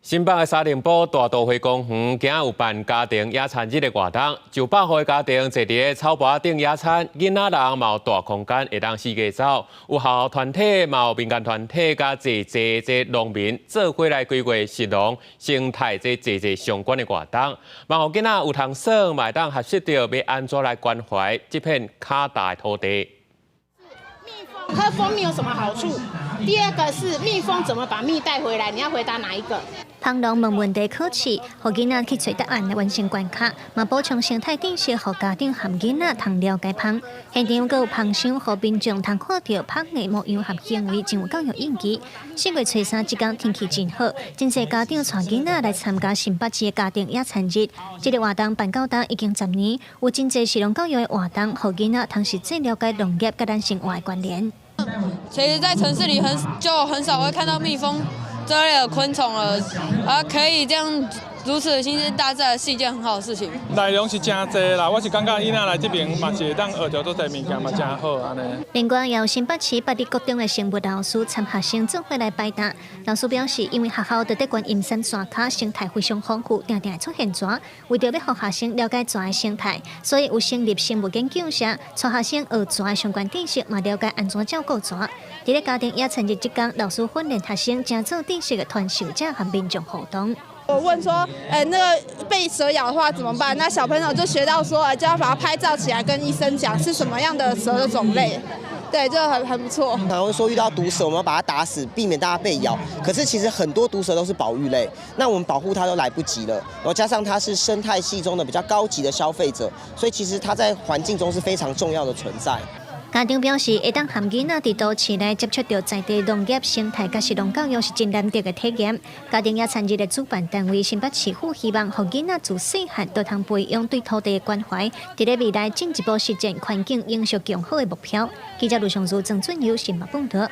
新北的三重埔大都會公園今仔有辦家庭野餐日的活動，上百戶的家庭坐佇咧草坡頂野餐，囡仔人嘛有大空間會當四界走，有學校團體嘛有民間團體佮濟濟這農民做伙來規劃食農生態這濟濟相關的活動，望予囡仔有通耍，嘛會當學習著欲按怎來關懷這片較大的土地。喝蜂蜜有什麼好處？第二個是蜜蜂怎麼把蜜帶回來？你要回答哪一個？蜂農問問題考試，予囡仔去揣答案來完成關卡，嘛補充生態知識，予家長和囡仔通了解蜂。現場閣有蜂箱，予民眾通看著蜂的模樣和行為，真有教育意義。4月初三這工天氣真好，真濟家長帶囡仔來參加新北市的家庭野餐日。這个活動辦到今已經10年，有真濟食農教育的活動，予囡仔通實際了解農業佮咱生活的關聯。其實，在城市裡就很少會看到蜜蜂這類的昆蟲了，而可以這樣如此親近大自然是一件很好的事情。內容是誠濟啦，我是感覺囡仔來這邊嘛是會當學著足濟物件嘛，誠好按呢。另外，由新北市八里國中的生物老師參學生做伙來擺檔。老師表示，因為學校佇咧觀音山山跤生態非常豐富，定定會出現蛇。為著欲予學生了解蛇的生態，所以有成立生物研究社，帶學生學蛇的相關知識，嘛了解按怎照顧蛇。佇咧家庭野餐日這工，老師訓練學生誠做知識的傳授者和民眾互動。我問說，哎，那個被蛇咬的話怎麼辦？那小朋友就學到說，哎，就要把它拍照起來，跟醫生講是什麼樣的蛇的種類。對，這很不錯。常會說遇到毒蛇，我們要把它打死，避免大家被咬。可是其實很多毒蛇都是保育類，那我們保護它都來不及了。然後加上它是生態系中的比較高級的消費者，所以其實它在環境中是非常重要的存在。家長表示，會當和囡仔佇都市內接觸著在地農業生態佮食農教育是真難得的體驗。家庭野餐日的主辦單位新北市府希望，予囡仔自細漢就通培養對土地的關懷，佇咧未來進一步實踐環境永續共好的目標。記者盧尚如、曾俊友新北報導。